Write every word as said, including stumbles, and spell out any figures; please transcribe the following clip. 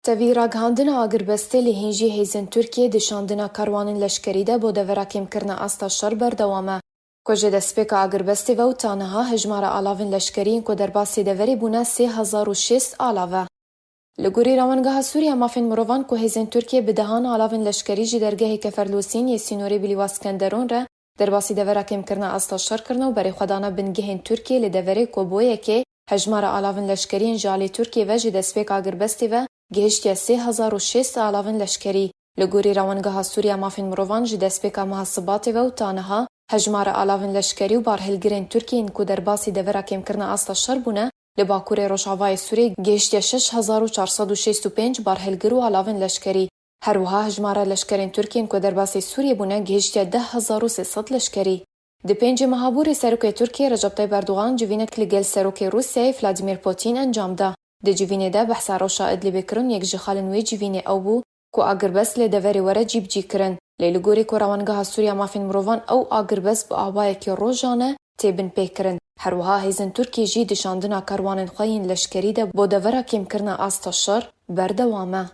Tevî ragihandina agirbestê lê hîn jî hêzên Tirkiyê di şandina karwanên leşkerî de bo devera kêmkirina asta şer berdewam e. Ku ji destpêka agirbestê ve û ta niha hejmara alavên leşkerî yên ku derbasî deverê bûne sê hezar û şêst alav e. Li gorî Rawengeha Sûriya Mafên Mirovan ku hêzên Tirkiyê bi dehan alavên leşkerî ji dergehê Keferlosîn yê sînorê Bilîwa Skenderon re derbasî devera kêmkirina asta şer kirine û berê xwe dane bingehên Tirkiyê li deverê ku bo yekê hejmara alavên leşkerî yên ji alî Tirkiyê ve ji destpêka agirbestê ve gihiştiye sê hezar û şêst alavên leşkerî. Li gorî Rawengeha Sûriya Mafên Mirovan ji destpêka meha Sibatê ve û ta niha hejmara alavên leşkerî û barhilgirên Tirkiyê yên ku derbasî devera kêmkirina asta şer bûne, li Bakurê Rojavayê Sûriyê gihiştiye şeş hezar û çar sed û şêst û pênc barhilgir û alavên leşkerî. Her wiha hejmara leşkerên Tirkiyê yên ku derbasî Sûriyê bûne gihiştiye deh hezar û sê sed leşkerî. Di pêncê meha Borê Serokê Tirkiyê Recep Tayyip Erdogan civînek li gel Serokê Rûsyayê Vladimir Putin encam da. Di civînê de behsa rewşa Idlibê kirin, yek ji xalên wê civînê ew bû ku agirbest li deverê were cîbicî kirin. Lê li gorî ku Rawengeha Sûriya Mafên Mirovan ew agirbest bi awayekî rojane tê binpêkirin. Her wiha hêzên Tirkiyê jî di şandina karwanên xwe yên leşkerî de bo devera kêmkirina asta şer berdewam e.